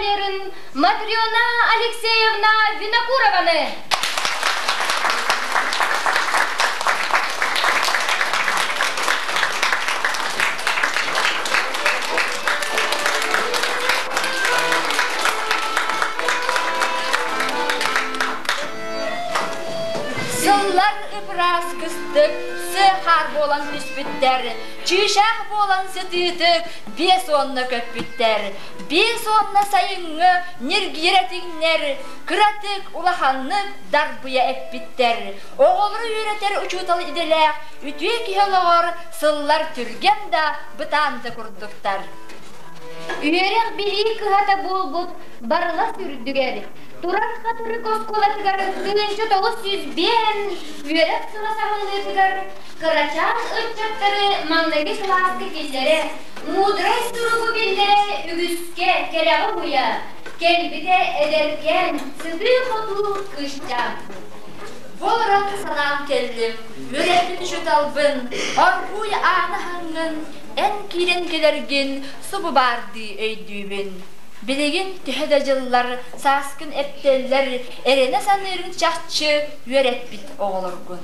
кавалерын Матрена Алексеевна Винокурованы! Сыллар ыпыраас кыстык, сыа-хаар буолан түспүттэр, чыычаах буолан сытыытык 50 көппүттэр. 50 сайыҥҥы ньиргийэр этиҥнэр, кыратык, улаханнык дарбыйа эппиттэр. Оҕолору үөрэтэр учуутал идэлээх үтүө киһи олоҕор сыллар түргэн да, бытаан да курдуктар. Үөрэх-билии кыһата буолбут Барылас үрдүгэр турар Хатырык оскуолатыгар 1905 үөрэх сыла саҕаланыытыгар кырачаан ыччаттары маҥнайгы кылааска киллэрэ, муударай суругу биллэрэ үгүскэ кэрэҕи уһуйа, кэлбитэ эдэркээн, сытыы-хотуу кыысчаан. Бу олорон санаан кэллим, үөрэппит учууталбын, оргууй ааны аһаҥҥын, эн киирэн кэлэргин субу баардыы өйдүүбүн. Билигин төһө да дьыллар сааскын эптэллэр, эрэнэ саныырын чахчы үөрэппит оҕолоргун.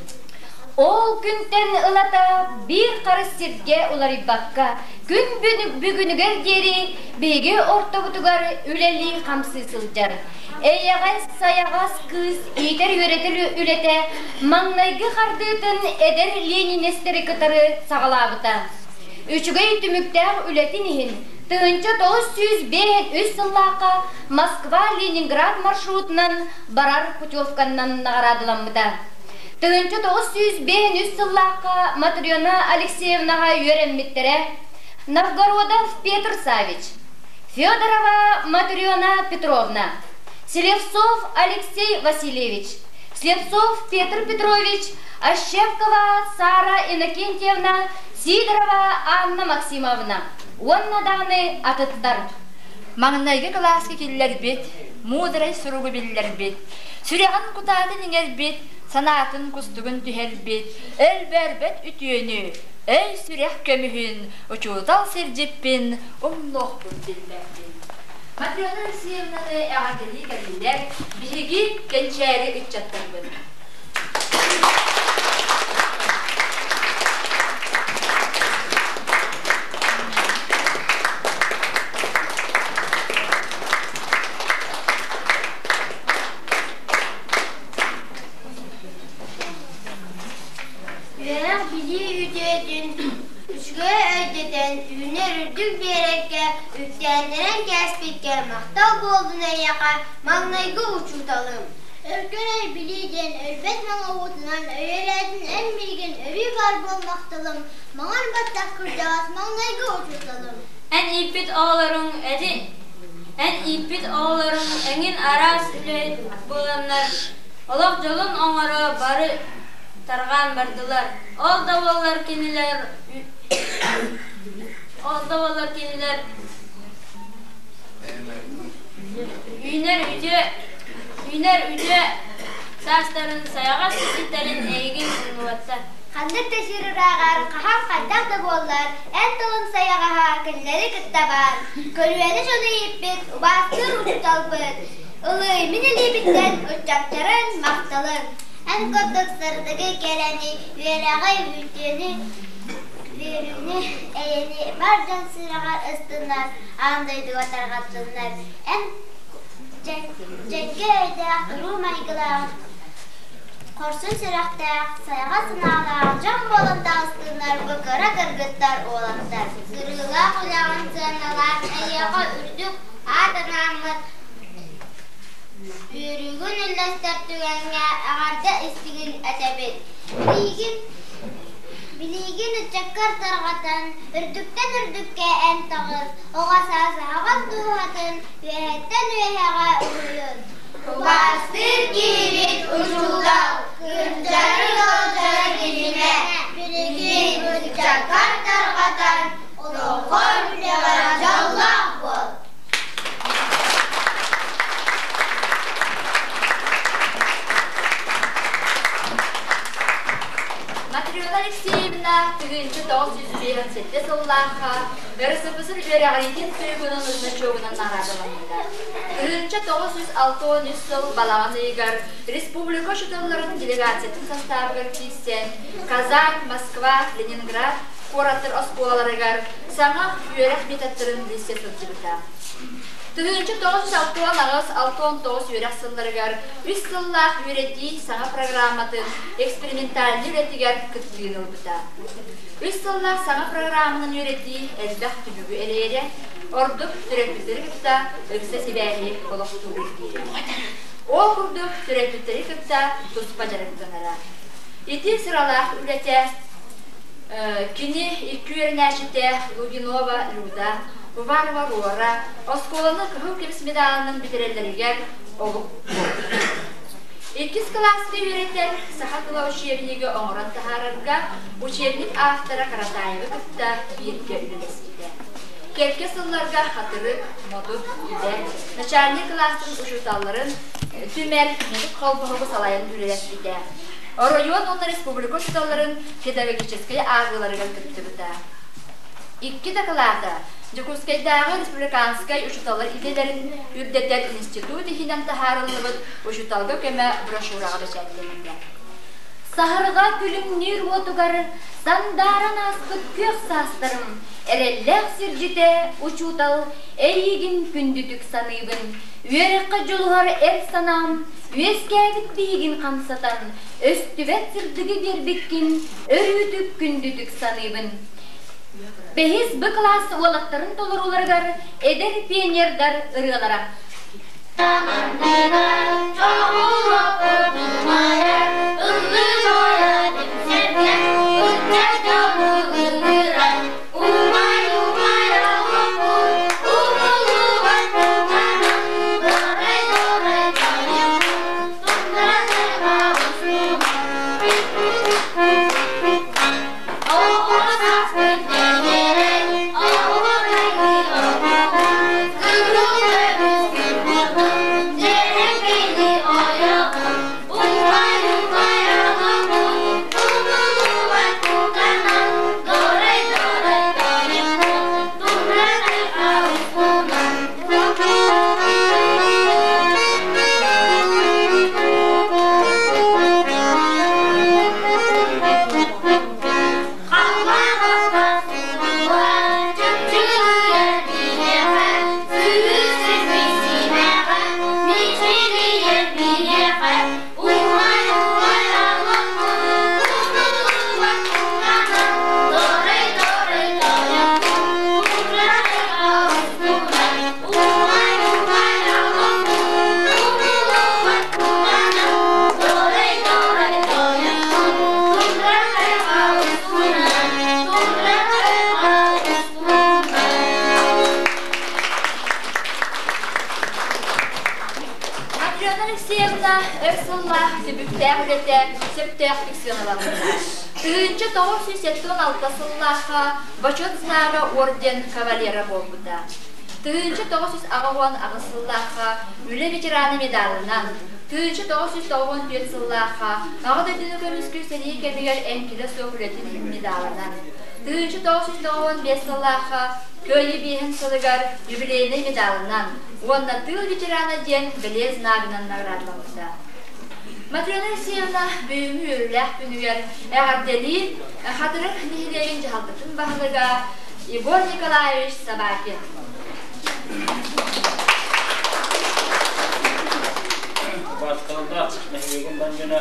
Ол күнтэн ылата биир харыс сиргэ уларыйбакка, күн бүгүнүгэр диэри биһиги ортобутугар үлэлии-хамсыы сылдьар. Эйэҕэс-сайаҕас кыыс иитэр-үөрэтэр үлэтэ маҥнайгы хардыытын эдэр ленинистэри кытары саҕалаабыта. Үчүгэй түмүктээх үлэтин иһин 1953 сыллаахха Москва-Ленинград маршрутунан барар путевканнан наҕараадаламмыта. 1953 сыллаахха Матрена Алексеевнаҕа үөрэммиттэрэ Новгородов Петр Савич, Федорова Матрена Петровна, Селевцов Алексей Васильевич, Слепцов Петр Петрович, Ощепкова Сара Иннокентьевна, Сидорова Анна Максимовна уонна даҕаны атыттар. Маҥнайгы кылааска киллэрбит, муударай суругу биллэрбит, сүрэҕин кутаатын иҥэрбит, санаатын кустугун түһэрбит, өлбөөрбөт үтүөнү, өй-сүрэх көмүһүн, учуутал сирдьиппин умнуохпун билбэппин. Матрена Алексеевнаны эҕэрдэлии кэллилэр биһиги кэнчээри ыччаттарбыт. Үөрэх билии үтүөтүн үчүгэй өйдөтөн, үүнэр үрдүк биэрэккэ үктээннэрэн кээспиккэ махтал буоллун эйиэхэ, маҥнайгы учууталым. Өркөн өй билии диэн өлбөт маҥа уутунан өйөлөөтүн эн миигин өрүү баар буол махталым, маҥан баттах кырдьаҕас маҥнайгы учууталым. Эн ииппит оҕолоруҥ эти Эн ииппит оҕолоруҥ эҥин араас үлэһит буоланнар, олох дьолун оҥоро бары тарҕаан бардылар. Ол да буоллар кинилэр ол да буоллар кинилэр үүнэр үтүө үүнэр үтүө саастарын сайаҕас сититтэрин эйигин умнубаттар. Ханнык да сир ырааҕар, хаһан хайдах да буоллар, эн тылын сайаҕаһа кинилэри кытта баар. Көлүөнэ дьону ииппит, убаастыыр учууталбыт. Ылыый, мин илиибиттэн ыччаттарын махталын. Эн курдук сырдыгы кэрэни, үөрэҕи, үтүөнү, үөрүүнү, эйэни бар дьон сүрэҕэр ыстыннар, аан дойдуга тарҕаттыннар. Эн дьэҥкэ өйдөөх, туруу майгылаах, хорсун сүрэхтээх, сайаҕас санаалаах дьон буолан таҕыстыннар бу кыра кыргыттар, уолаттар. Сырыылаах үлэҕин сыаналаан эйиэхэ үрдүк аат анааммыт үөрүүгүн үллэстэр түгэҥҥэ эҕэрдэ истигин этэбит. Билиигин, билиигин ыччаккар тарҕатан, үрдүктэн үрдүккэ эн таҕыс, оҕо саас аһаҕас дууһатын үөһэттэн үөһэҕэ уһуйун. Убаастыыр киһибит учуутал, кырдьары ыалдьары билимэ, билигин ыччаккар тарҕатан, олоххор үлэҕэр дьоллоох буол. Матрена Алексеевна 1957 сыллаахха РСФСР үөрэҕириитин туйгунун значогунан наҕараадаламмыта. 1963 сыл балаҕан ыйыгар республика учууталларын делегациятын састаабыгар киирсэн, Казань, Москва, Ленинград куораттар оскуолаларыгар саҥа үөрэх методтарын билсэ сылдьыбыта. 1968-69 үөрэх сылларыгар үс сыллаах үөрэтии саҥа программатын экспериментальнай үлэтигэр кыттыыны ылбыта. Үс сыллаах саҥа программанан үөрэтии элбэх түбүгү эрэйэрэ, ордук төрөппүттэри кытта ыкса сибээһи олохтуур диирэ. Ол курдук төрөппүттэри кытта туспа дьарыктанара. Ити сыралаах үлэтэ кини икки үөрэнээччитэ Лугинова Люда, Уварова Рора оскуоланы кыһыл көмүс медалынан бүтэрэллэригэр олук Иккис кылааска үөрэтэр саха тыла учебнигы оҥорон таһаарарга учебник автора Каратаевы кытта бииргэ үлэлэспитэ. Кэккэ сылларга Хатырык, Модут, Идэ, начальник кылаастарын учууталларын түмэр Модут холбоһугу салайан үлэлэспитэ. Оройуон уонна республика учууталларын педагогическай ааҕыыларыгар кыттыбыта. Икки дакылаата Дьокуускайдааҕы республиканскай учууталлар идэлэрин үрдэтэр институт иһинэн таһаарыллыбыт Учууталга көмө брошюраҕа бэчээттэммитэ. Саһарҕа күлүмнүүр уотугар сандааран ааспыт күөх саастарым, эрэллээх сирдьитэ учуутал эйиигин күндүтүк саныыбын. Үөрэххэ дьулуһар эр санаам үөскээбит биһигин хамсатан, өстүбэт сырдыгы биэрбиккин өрүүтүк күндүтүк саныыбын. Бэһис Б кылаас уолаттарын толорууларыгар эдэр пионердар ырыалара. Матрена Алексеевна өр сыллаах түбүктээх үлэтэ сөптөөхтүк сыаналаммыта. 1976 сыллаахха Бочуот знага орден кавалера буолбута. 1988 сыллаахха Үлэ ветерана медалынан, 1994 сыллаахха Аҕа дойдуну көмүскүүр сэрии кэмигэр эҥкилэ суох үлэтин иһин медалынан, 1995 сыллаахха Кыайыы биэһин сылыгар юбилейнай медалынан уонна тыыл ветерана диэн бэлиэ знагынан наградаламмыта. Матрена Алексеевна бүгүҥҥү үөрүүлээх күнүгэр эҕэрдэлиир Хатырык нэһилиэгин дьаһалтатын баһылыга Егор Николаевич Собакин. Убаастабыллаах нэһилиэгин бар дьоно,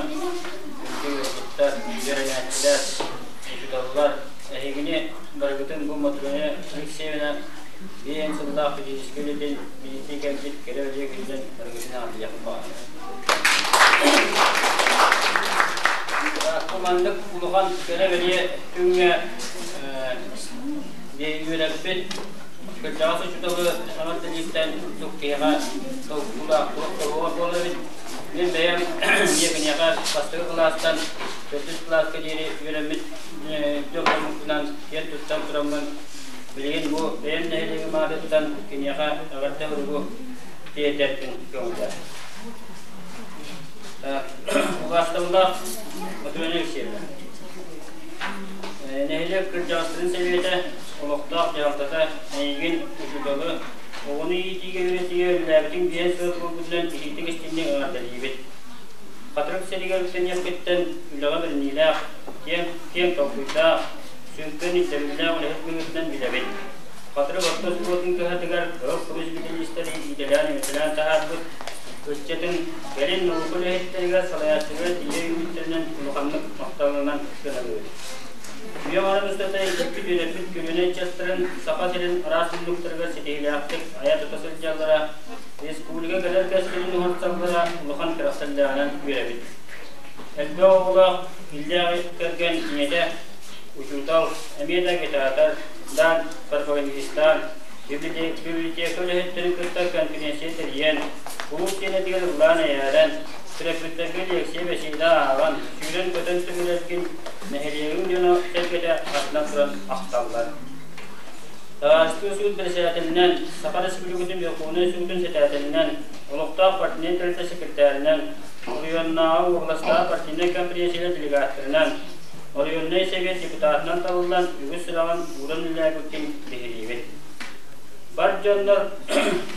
күндү ыалдьыттар, үөрэнээччилэр, учууталлар, эһигини барыгытын бу Матрена Алексеевна биээн сыллаах физическэй үлэтин билиитии кэлбит кэрэ бэлиэ күнүнэн барыгытын эҕэрдэлиэхпин баҕарабын. Бу маннык улахан кэрэ бэлиэ күҥҥэ үөрэппит кырдьаҕас учууталы эҕэрдэлииртэн ордук киһиэхэ толкуулаах туох да буолар эбит. Мин бэйэм дьиэ бастакы кылаастан төрдүс кылааска диэри үөрэммит дьон киэн туттан тураммын билигин бу бэйэм нэһилиэгим аатыттан киниэхэ эҕэрдэ суругу тиэрдэрбин көҥүллээх. Убаастабыллаах Матрена Алексеевна, нэһилиэк кырдьаҕастарын сэбиэтэ олохтоох дьаһалтата эйигин учууталы Оҕону иитиигэ үөрэтиигэ үлэлээбитиҥ биэс сыл буолбутунан итиитик-истиҥник эҕэрдэлиибит. Хатырык сиригэр үктэниэххиттэн үлэҕэ бэриниилээх, киэҥ, киэҥ толкуйдаах, сүҥкэн ирдэбиллээх үлэһит быһыытынан билэбит. Хатырык орто оскуолатын кыһатыгар кыһыл көмүс исписэлиистэри иитэлээн-үөрэтэлээн таһаарбыт ыччатын кэлин наука үлэһиттэригэр салайааччылара тиийэ үүммүттэринэн улаханнык махталынан сыаналыыбыт. Үйэ аҥарын устата ииппит үөрэппит көлүөнэ ыччаттарын Саха сирин араас муннуктарыгар ситиһиилээхтик айа-тута сылдьаллара, республика кэлэр кэскилин уһансаллара улахан кэрэхсэллээҕинэн үөрэбит. Элбэх оҕолоох, иллээх кэргэн ийэтэ, учуутал, эмиэ да агитатор, дан, пропагандистаан, библиотека үлэһиттэрин кытта конференция тэрийэн, улуус сиэнэтигэр ыллаан эйээрэн, төрөппүттэргэ лекция бэсиэдэ ааҕан, сүүрэн-көтөн түмүлэргин нэһилиэгиҥ дьоно сэргэтэ атынан туран ахталлар. Таастыы суут бэрэссэдээтэлинэн, Саха Республикатын Верховнай суутун сэтээтэлинэн, олохтоох партийнай тэрилтэ секретарынан, оройуоннааҕы уобаластааҕы партийнай конференциялар делегаттарынан, оройуоннай сэбиэт депутатынан талыллан үгүс сыраҕын ууран үлэлээбиккин биһириибит. Бар дьоннор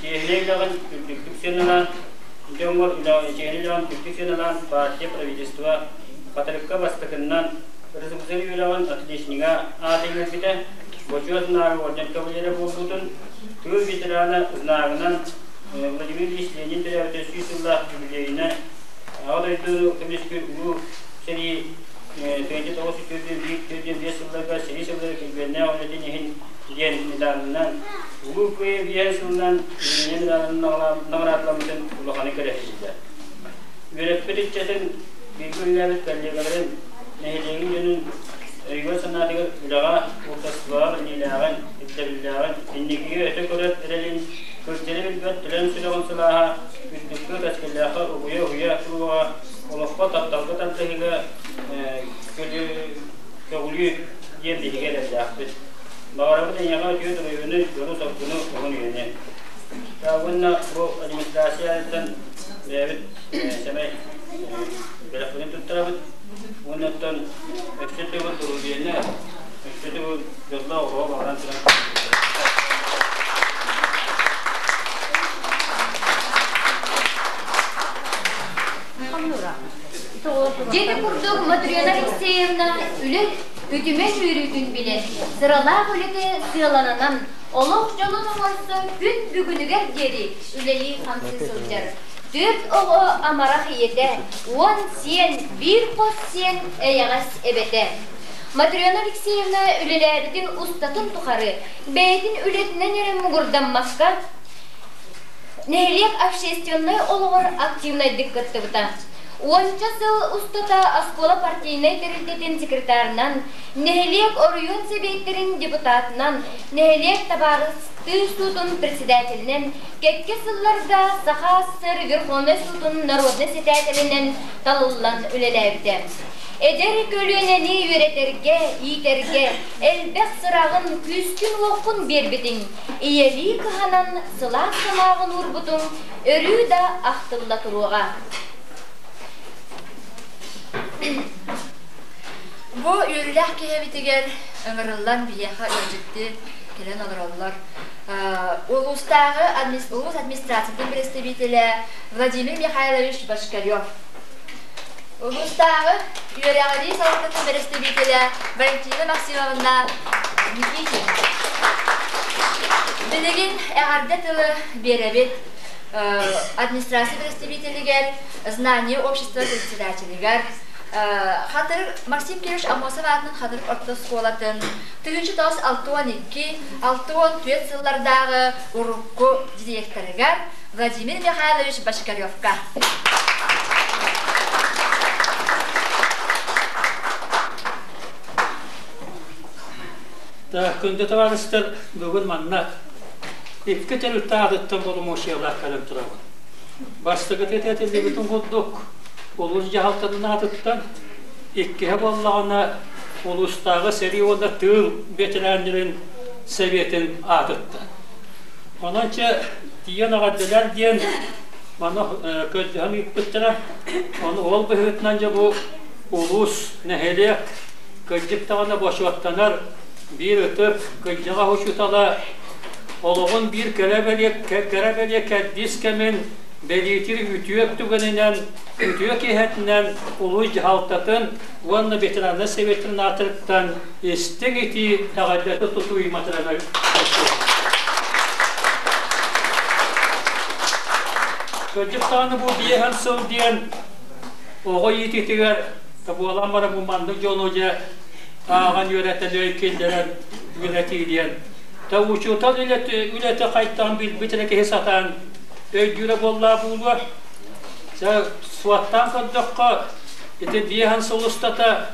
чиэһинэй үлэҕин үрдүктүк сыаналаан, дьоҥҥор чиэһинэй үлэҕин үрдүктүк сыаналаан партия, правительство Хатырыкка бастакыннан РСФСР үөрэҕин отличнига аата иҥэрбитэ, Бочуот знага орден кавалера буолбутун, тыыл ветерана знагынан Владимир Ильич Ленин төрөөбүтэ 100 сыллаах юбилейынан Аҕа дойдуну көмүскүүр Улуу сэрии 1941 сылларга сэрии сыллара килбиэннээх үлэтин иһин диэн медалынан Улуу Кыайыы биэс сылынан Ленин медалынан наҕараадаламмытын улаханы кэрэһилииллэр. Үөрэппит ыччатын бииргэ үлэлээбит коллегаларын, нэһилиэгин дьонун өйүгэр-санаатыгар үлэҕэ, уопсастыбаҕа бэриниилээҕин, ирдэбиллээҕин, инникигэ өтө көрөр эрэлин, кырдьары билбэт төлөн сүрэҕин сылааһа, үрдүккэ, кэскиллээххэ угуйа-уһуйа туруоҕа, олоххо тапталга тардыһыыга көҕүлүү диэн биһиги эрэллээхпит. Баҕарабыт эйиэхэ үтүө доруобуйаны, дьолу-соргуну, уһун үйэни. Уонна бу администрацияттан бэйэбит сэмэй бэлэхпитин туттарабыт. Уонна оттон өссө төгүл доруобуйаны, өссө төгүл дьоллоох оҕо баҕаран туран Дьиэ курдук Матрена Алексеевна үлэ үтүмэн үөрүүтүн билэн, сыралаах үлэтэ сыалананан, олох дьолун оҥорсон күн бүгүнүгэр диэри үлэлии-хамсыы сылдьар. Түөрт оҕо амарах ийэтэ, 10 сиэн, биир хос сиэн эйэҕэс эбэтэ. Матрена Алексеевна үлэлээбитин устатын тухары бэйэтин үлэтинэн эрэ муҥурдаммакка, нэһилиэк общественнай олоҕор активнайдык кыттыбыта. Уонча сыл устата оскуола партийнай тэрилтэтин секретарынан, нэһилиэк оройуон сэбиэттэрин депутатынан, нэһилиэк табаарыстыы суутун председателинэн, кэккэ сылларга Саха СССР Верховнай суутун народнай сэтээтэлинэн талыллан үлэлээбитэ. Эдэр көлүөнэни үөрэтэргэ, иитэргэ элбэх сыраҕын, күүскүн-уоххун биэрбитиҥ, ийэлии кыһанан сылаас санааҕын уурбутуҥ өрүү да ахтылла туруоҕа. Бу үөрүүлээх киһибитигэр ыҥырыллан биһиэхэ ыалдьытты кэлэн олороллор. Улуустааҕы улуус администрациятын представителэ Владимир Михайлович Бочкарев. Улуустааҕы үөрэҕирии салалтатын бэрэстэбиитэлэ Валентина Максимовна Никитина. Билигин эҕэрдэ тылы биэрэбит администрация представителигэр, Знание общества председателигэр, Хатырык Максим Кирович Аммосов аатынан Хатырык орто оскуолатын 1962-64 сыллардааҕы урукку директорыгар Владимир Михайлович Бочкаревка. Күндү табаарыстар, бүгүн манна икки тэрилтэ аатыттан боломуочуйалаах кэлэн турабын. Бастакыта этиллибитин курдук, улуус дьаһалтатын аатыттан, иккиһэ буоллаҕына улуустааҕы сэрии уонна тыыл ветераннарын сэбиэтин аатыттан. Онон чэ тиийэн эҕэрдэлэр диэн маны көрдөһөн ыыппыттара. Ону ол быһыытынан дьэ бу улуус, нэһилиэк кырдьык даҕаны бочуоттанар биир ытык кырдьаҕас учуутала. Олоҕун биир кэрэ бэлиэ кэрдиис кэмин бэлиэтиир үтүө түгэнинэн, үтүө киэһэтинэн улуус дьаһалтатын уонна ветераннар сэбиэтин аатыттан истиҥ итии эҕэрдэтэ тутуу Матрена Кырдьык даҕаны бу биэһэн сыл диэн оҕо иитиитигэр буолан баран бу маннык дьону дьэ ааҕан үөрэтэн өй киллэрэн үөрэтии диэн Та учуутал үлэтэ хайтаан билбит эрэ киһи сатаан өйдүүрэ буоллаа буолуо. Чэ, суоттаан көрдөххө, ити биэһэн сыл устата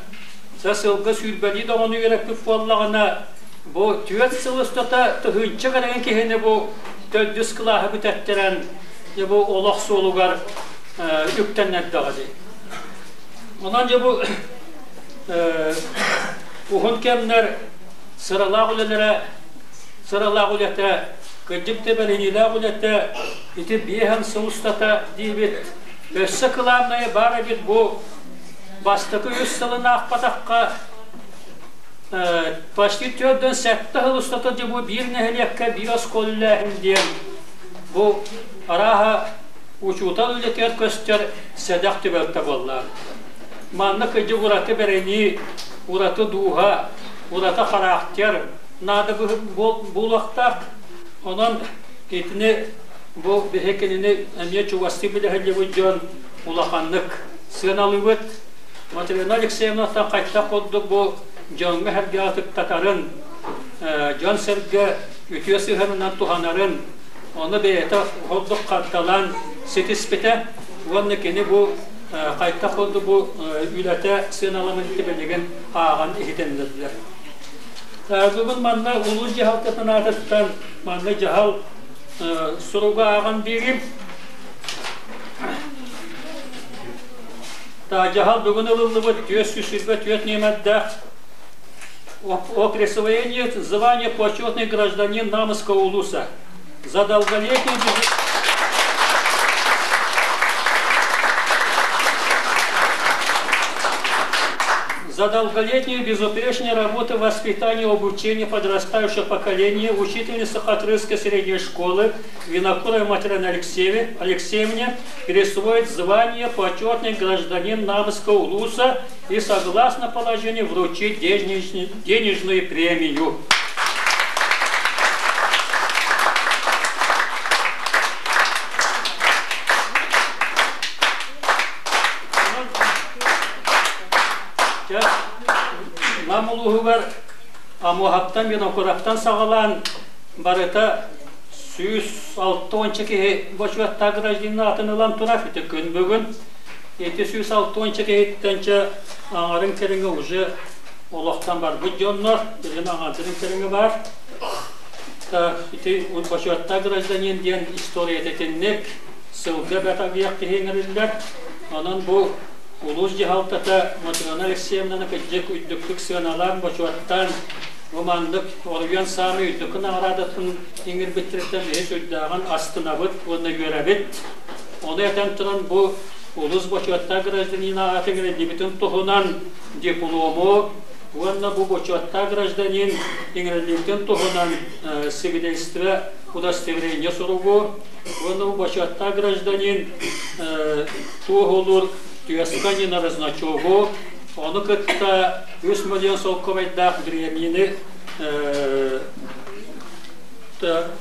чэ, сылга сүүрбэлии доҕону үөрэппит буоллаҕына, бу түөрт сыл устата тыһыынча кэрэгин киһини бу төрдүс кылааһы бүтэттэрэн, дьэ бу олох суолугар үктэннэрдэҕэ дии. Онон дьэ бу уһун кэмнэр сыралаах үлэлэрэ, сыралаах үлэтэ, кырдьык да бэриниилээх үлэтэ ити биэһэн сыл устата диибит. Өссө кылаабынайа баар эбит бу бастакы үс сылын аахпатахха почти 47 сыл устата дьэ бу биир нэһилиэккэ биир оскуола үлэлээһин диэн бу арааһа учуутал үлэтигэр көстөр сэдэх түбэлтэ буолла. Манна кырдьык ураты бэринии, ураты дууһа, ураты характер наада буолуохтаах. Онон итини бу биһи кинини эмиэ чугастыы билэһиллибит дьон улаханнык сыаналыыбыт. Матрена Алексеевнаттан хайдах курдук бу дьоҥҥо-сэргэҕэ ытыктатарын, дьон-сэргэ үтүө сыһыанынан туһанарын, ону бэйэтэ ордук хардалаан ситиспитэ уонна кини бу хайдах курдук бу үлэтэ сыаналаммыт билигин ааҕан иһитиннэрдилэр. Бүгүн манна улуус дьаһалтатын аатыттан манна дьаһал суругу ааҕан биэрим. Дьаһал бүгүн ылыллыбыт 424 нүөмэрдээх о присвоении звания почетный гражданин Намского улуса за долголетний За долголетнюю безупречную работу в воспитании и обучении подрастающего поколения учительница Хатрыской средней школы Винокурова Матрена Алексеевне присвоить звание почетный гражданин Намского улуса и согласно положению вручить денежную премию. Нам улууһугар Амуоһаптан, Винокуровтан саҕалаан барыта 160 киһи бочуоттаах гражданин аатын ылан турар. Ити күн бүгүн ити 160 киһиттэн аҥарын кэриҥэ уже олохтон барбыт дьоннор, билигин аҥардарын кэриҥэ баар. Ити бочуоттаах гражданин диэн история итинник сылга бэрт аҕыйах киһи ыҥырыллар. Онон бу улуус дьаһалтата Матрена Алексеевнаны кырдьык үрдүктүк сыаналаан, бочуоттаан, бу маннык оройуон саамай үрдүкү наҕараадатын иҥэрбиттэриттэн биһи сүрдээҕин астынабыт уонна үөрэбит. Ону этэн туран бу улуус бочуоттаах гражданина аатын иҥэриллибитин туһунан диплому уонна бу бочуоттаах гражданин иҥэриллибитин туһунан свидетельство удостоверение суругу уонна бу бочуоттаах гражданин туоһулуур түөскэ значогу, ону кытта 3 миллион солкуобайдаах бириэмийэни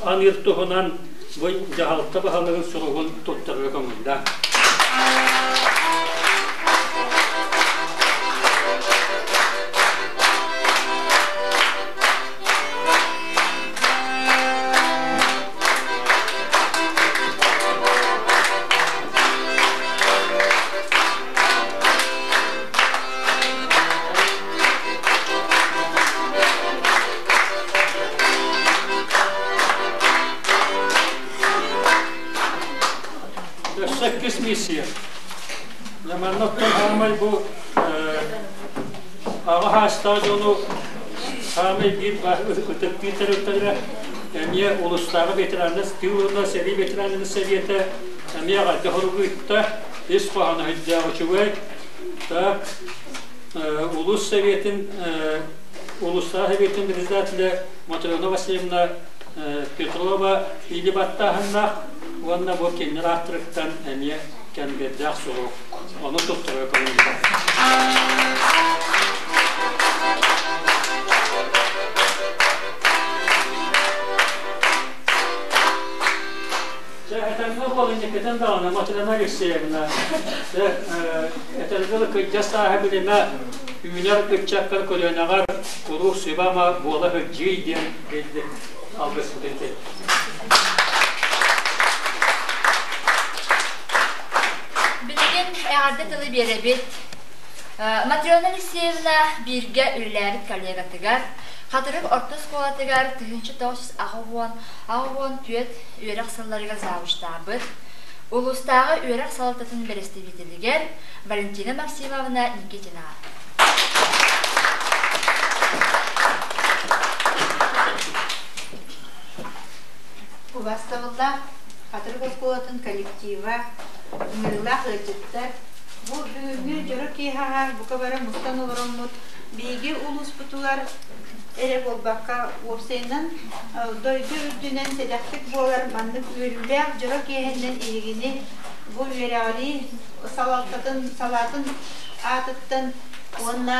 аныыр туһунан бу дьаһалта баһылыгын суругун туттарга көҥүллээх. Өссө иккис миссия. Манна оттон хаамай бу аҕа хаастаах дьону саамай биир ытыктыыр тэрилтэлэрэ эмиэ улустааҕы ветераннар тыыл уонна сэрии ветераннарын сэбиэтэ эмиэ эҕэрдэ хоругу ыытта. Ис хоһооно сүрдээх үчүгэй. Так, улуус сэбиэтин улуустааҕы сэбиэтин председателэ Матрена Васильевна Петрова илии баттааһыннаах уонна бу кинилэр ааттарыттан эмиэ кэмбиэрдээх сурук. Ону туттарга көҥүллэр. Дьэ, этэҥҥэ буол инникитин даҕаны Матрена Алексеевна, дьэ, этэргэ кырдьа сааһы билимэ, үүнэр ыччаккар көлүөнэҕэр куруук сүбэ-ама буола сылдьыый диэн билди алгыспытын тиэрдэ. Билигин эҕэрдэ тылы биэрэбит. Матрена Алексеевна бииргэ үлэлээбит коллегатыгар Хатырык орто оскуолатыгар 1984 үөрэх сылларыгар завучтаабыт, улуустааҕы үөрэх салалтатын бэрэстэбиитэлигэр Валентина Максимовна Никитина. Убастабыллаах Хатырык оскуолатын коллектива, ыҥырыылаах ыалдьыттар, бу бүгүҥҥү дьоро киэһэҕэ бука бары мустан олороммут биһиги улууспутугар эрэ буолбакка, уопсайынан дойду үрдүнэн сэдэхтик буолар маннык үөрүүлээх дьоро киэһэннэн эһигини бу үөрэҕирии салалтатын салаатын аатыттан уонна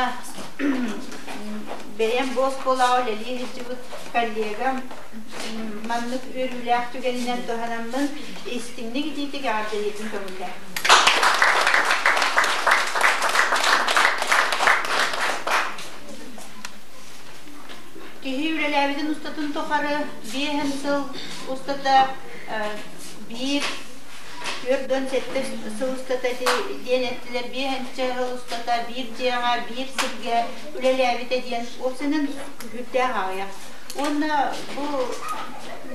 бэйэм бу оскуолаҕа үлэлии сылдьыбыт коллегам маннык үөрүүлээх түгэнинэн туһанаммын истиҥник итиитик эҕэрдэлиирбин көҥүллээ. Киһи үлэлээбитин устатын тухары биэһин сыл устата биир 47 сыл устата диэн эттилэр биэһинчэ сыл устата биир дьиэҕэ биир сиргэ үлэлээбитэ диэн уопсайынан күһүрдээх аҕыйах. Уонна бу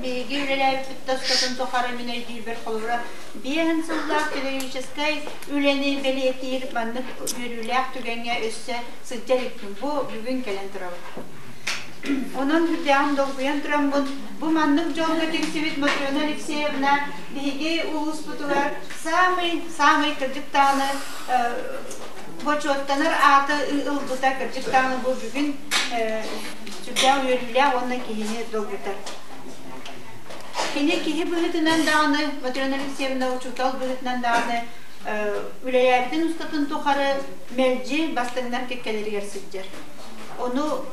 биһиги үлэлээбиппит устатын тухары мин өйдүүрбэр холобура биэһин сыллаах педагогическай үлэни бэлиэтиир маннык үөрүүлээх түгэҥҥэ өссө сылдьар эбиппин. Бу бүгүн кэлэн турабын. Онон сүрдээҕин долгуйан тураммын, бу маннык дьолго тиксибит Матрена Алексеевна биһиги улууспутугар саамай, саамай кырдьык даҕаны бочуоттанар ааты ылбыта кырдьык даҕаны бу бүгүн сүрдээх үөрүүлээх уонна киһини долгутар. Кини киһи быһыытынан даҕаны, Матрена Алексеевна учуутал быһыытынан даҕаны үлэлээбитин устатын тухары мэлдьи бастыҥнар кэккэлэригэр сылдьар. Ону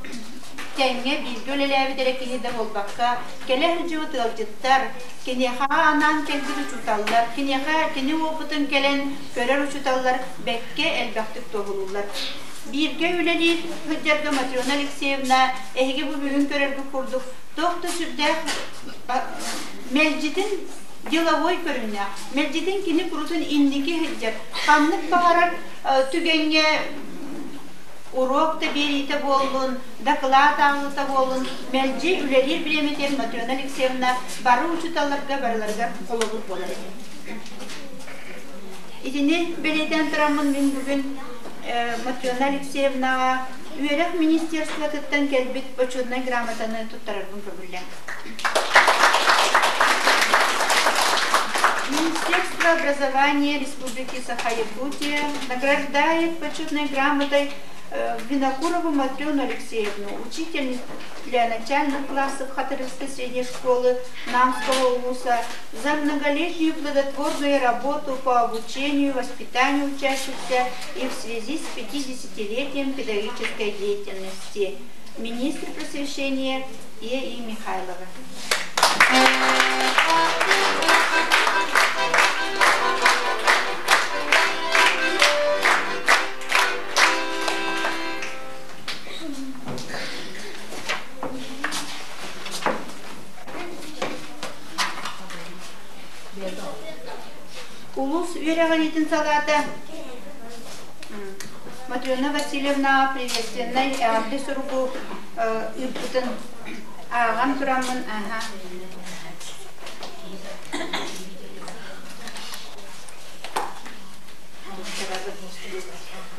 тэҥҥэ бииргэ үлэлээбит эрэ киһи да буолбакка, кэлэ сылдьыбыт ыалдьыттар, киниэхэ анаан кэлбит учууталлар, киниэхэ кини уопутун кэлэн көрөр учууталлар бэккэ элбэхтик туоһулууллар. Бииргэ үлэлиир сылдьарга Матрена Алексеевна эһиги бу бүгүн көрөргүт курдук туох да сүрдээх мэлдьитин деловой көрүҥнээх, мэлдьитин кини курутун инники сылдьар, ханнык баҕарар түгэҥҥэ уруок да биэриитэ буоллун, дакылаат ааҕыыта буоллун, мэлдьи үлэлиир бириэмэтигэр Матрена Алексеевна бары учууталларга барыларыгар холобур буолар этэ. Итини бэлиэтээн тураммын мин бүгүн Матрена Алексеевнаҕа үөрэх министерствотыттан кэлбит бочуотунай грамотаны туттарарбын көҥүллээн. Министерство образования Республики Саха-Якутия награждает почетной грамотой Винокурову Матрёну Алексеевну, учительницу для начальных классов Хатырыкской средней школы Намского улуса, за многолетнюю плодотворную работу по обучению и воспитанию учащихся и в связи с 50-летием педагогической деятельности. Министр просвещения Е. И. Михайлова. Улус үөрэҕириитин салаата Матрена Васильевна приветственнай эҕэрдэ суругу ыыппытын ааҕан тураммын аха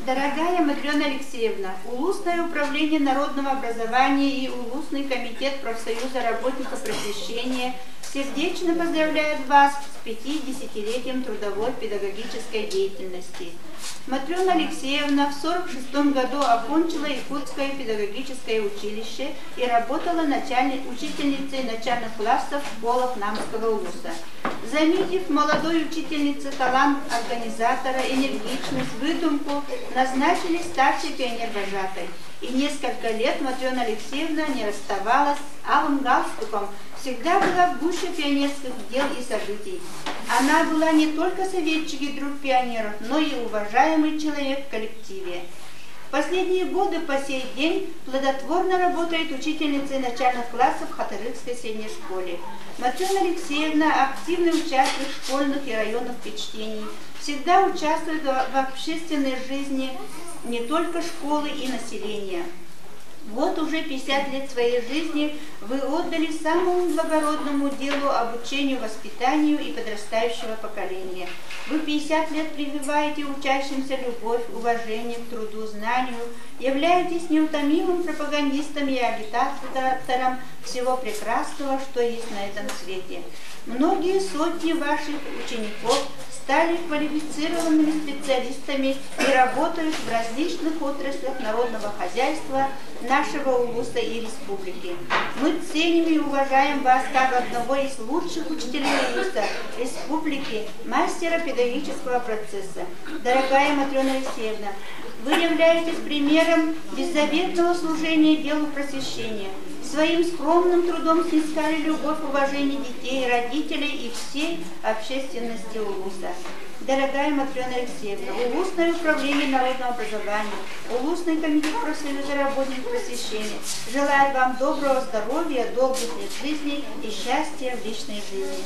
Дорогая Матрена Алексеевна, Улусное управление народного образования и Улусный комитет профсоюза работников просвещения сердечно поздравляет вас с 50-летием трудовой педагогической деятельности. Матрена Алексеевна в 1946 году окончила Якутское педагогическое училище и работала учительницей начальных классов в школах Намского улуса. Заметив молодой учительнице талант организатора, энергичность, выдумку, назначили старшей пионер-вожатой. И несколько лет Матрена Алексеевна не расставалась с алым галстуком, всегда была в гуще пионерских дел и событий. Она была не только советчик и друг пионеров, но и уважаемый человек в коллективе. В последние годы по сей день плодотворно работает учительницей начальных классов в Хатырыкской средней школе. Матрена Алексеевна активный участник школьных и районных впечатлений, всегда участвует в общественной жизни не только школы и населения. Вот уже 50 лет своей жизни вы отдали самому благородному делу обучению, воспитанию и подрастающего поколения. Вы 50 лет прививаете учащимся любовь, уважение к труду, знанию, являетесь неутомимым пропагандистом и агитатором всего прекрасного, что есть на этом свете. Многие сотни ваших учеников стали квалифицированными специалистами и работают в различных отраслях народного хозяйства нашего улуса и республики. Мы ценим и уважаем вас как одного из лучших учителей улуса, республики, мастера педагогического процесса. Дорогая Матрена Алексеевна, вы являетесь примером беззаветного служения делу просвещения. Своим скромным трудом снискали любовь, уважение детей, родителей и всей общественности Улуса. Дорогая Матрена Алексеевна, Улусное управление народного образования, Улусный комитет профсоюза работников просвещения желает вам доброго здоровья, долгих лет жизни и счастья в личной жизни.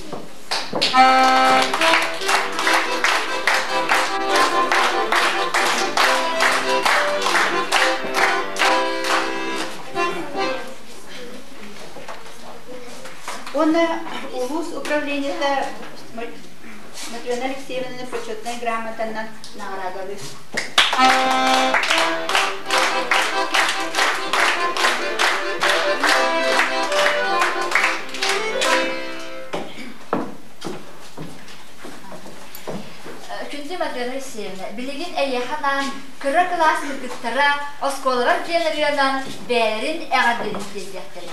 Онна улуус управлениета Матрена Алексеевнаны почетнай грамотанан наҕараадалыыр. Күндү Матрена Алексеевна, билигин эйиэхэ анаан кыра кылаас кыргыттара оскуолалар диэн ырыанан бэйэлэрин эҕэрдэлэрин тиэрдиэхтэрэ.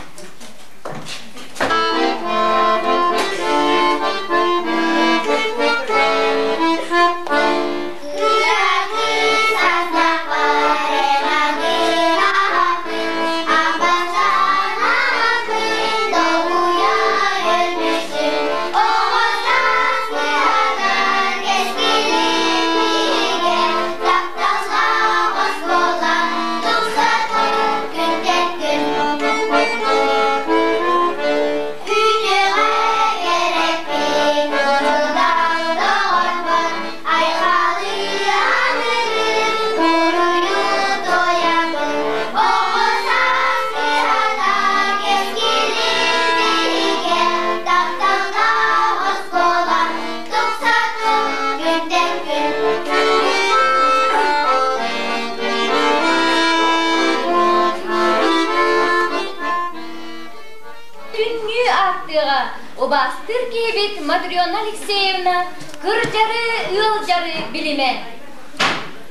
Күнгү аартыга убаастыыр киһибит Матрена Алексеевна кырдьары, ыалдьары билимэ.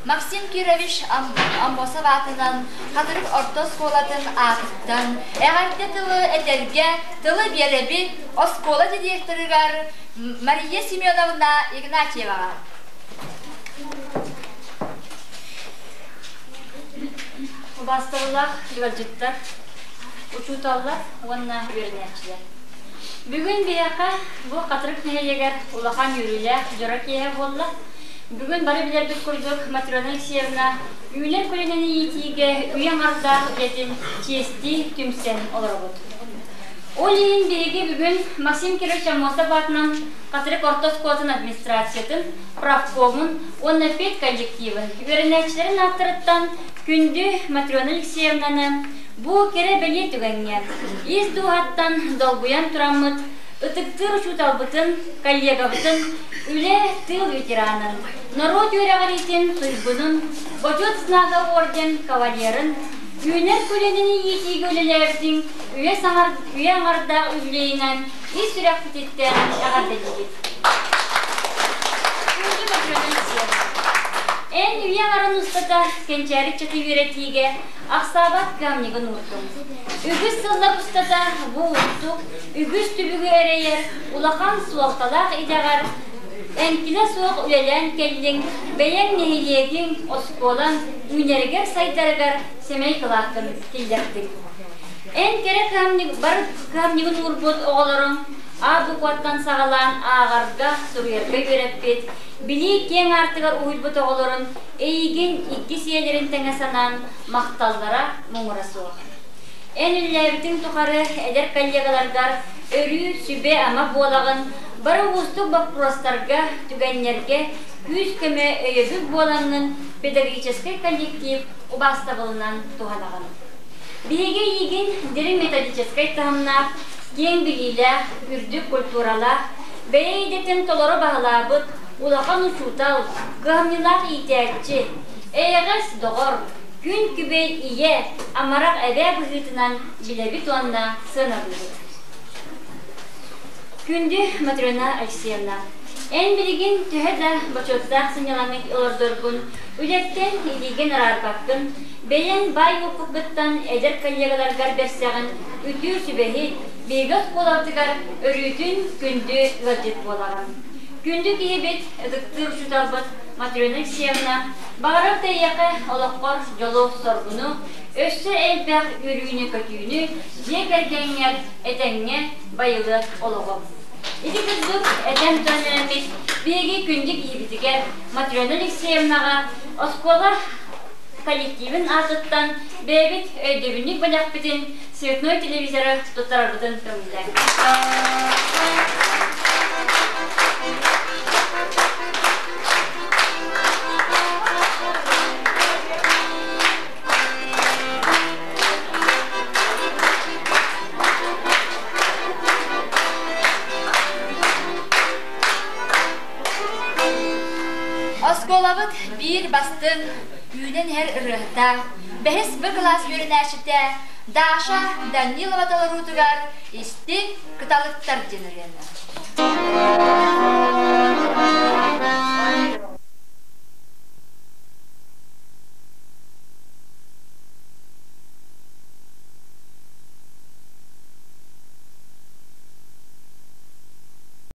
Максим Кирович Аммосов аатынан Хатырык орто оскуолатын аатыттан эҕэрдэ тылы этэргэ тылы биэрэбит оскуола директорыгар Мария Семеновна Игнатьеваҕа. Убаастабыллаах ыалдьыттар, учууталлар уонна үөрэнээччилэр. Бүгүн биһиэхэ бу Хатырык нэһилиэгэр улахан үөрүүлээх дьоро киэһэ буолла. Бүгүн бары билэрбит курдук Матрена Алексеевна үүнэр көлүөнэни иитиигэ үйэ аҥардаах үлэтин чиэстии түмсэн олоробут. Ол иһин биһиги бүгүн Максим Кирович Аммосов аатынан Хатырык орто оскуолатын администрациятын, правкомун уонна педколлективын үөрэнээччилэрин ааттарыттан күндү Матрена Алексеевнаны бу кэрэ-бэлиэ түгэҥҥэ ис дууһаттан долгуйан тураммыт ытыктыыр учууталбытын, коллегабытын, үлэ, тыыл ветеранын, норуот үөрэҕириитин туйгунун, Бочуот знага орден кавалерын, үүнэр көлүөнэни иитиигэ үлэлээбитиҥ үйэ, саҥар, үйэ аҥардаах үбүлүөйүнэн ис сүрэхпититтэн эҕэрдэлиибит. Күндү Матрена Алексеевна, эн үйэ аҥарын устата кэнчээри ыччаты үөрэтиигэ ахсаабат кыһамньыгын уурдуҥ. Үгүс сыллар устата бу уустук, үгүс түбүгү эрэйэр улахан суолталаах идэҕэр эҥкилэ суох үлэлээн кэллиҥ, бэйэҥ нэһилиэгиҥ, оскуолаҥ үүнэригэр-сайдарыгар сэмэй кылааккын киллэрдиҥ. Эн кэрэ кыһамньы бар кыһамньыгын уурбут оҕолоруҥ А букваттан саҕалаан ааҕарга, суруйарга үөрэппит, билии киэҥ аартыгар уһуйбут оҕолорун эйигин икки сиэлэрин тэҥэ санаан махталлара муҥура суох. Эн үллээбитиҥ тухары эдэр коллегаларгар өрүү сүбэ-ама буолаҕын, бары уустук боппуруостарга, түгэннэргэ күүс-көмө, өйөбүл буолаҥҥын педагогическай коллектив убаастабылынан туһанаҕын. Биһиги эйигин дириҥ методическай таһымнаах, киэҥ билиилээх, үрдүк культуралаах, бэйэ идэтин толору баһылаабыт улахан учуутал, кыһамньылаах иитээччи, эйэҕэс доҕор, күн күбэй ийэ, амарах эбээ быһыытынан билэбит уонна сыаналыыбыт. Күндү Матрена Алексеевна, эн билигин төһө да бочуоттаах сынньалаҥы олордоргун, үлэттэн илиигин араарбаккын, Бэйэҥ баай уоппуккуттан эдэр коллегаларгар бэрсэҕин үтүө сүбэһит, биһиги оскуолабытыгар өрүүтүн күндү ыалдьыт буолаҕын. Күндү киһибит, ытыктыыр учууталбыт Матрена Алексеевна, баҕарар да эйиэхэ олоххор дьолу-соргуну, өссө элбэх үөрүүнү-көтүүнү, дьиэ кэргэҥҥэр этэҥҥэ байылыат олоҕу. Ити курдук этэн туран эрэммит биһиги күндү киһибитигэр Матрена Алексеевнаҕа оскуола коллективын аатыттан бэйэбит өйдөбүнньүк бэлэхпитин цветной телевизоры туттарарбытын көҥүллээҥ. Оскуолабыт биир бастыҥ үүнэн иһэр ырыаһыта, бэһис Б кылаас үөрэнээччитэ Даша Данилова толоруутугар истиҥ кыталыктар диэн ырыаны.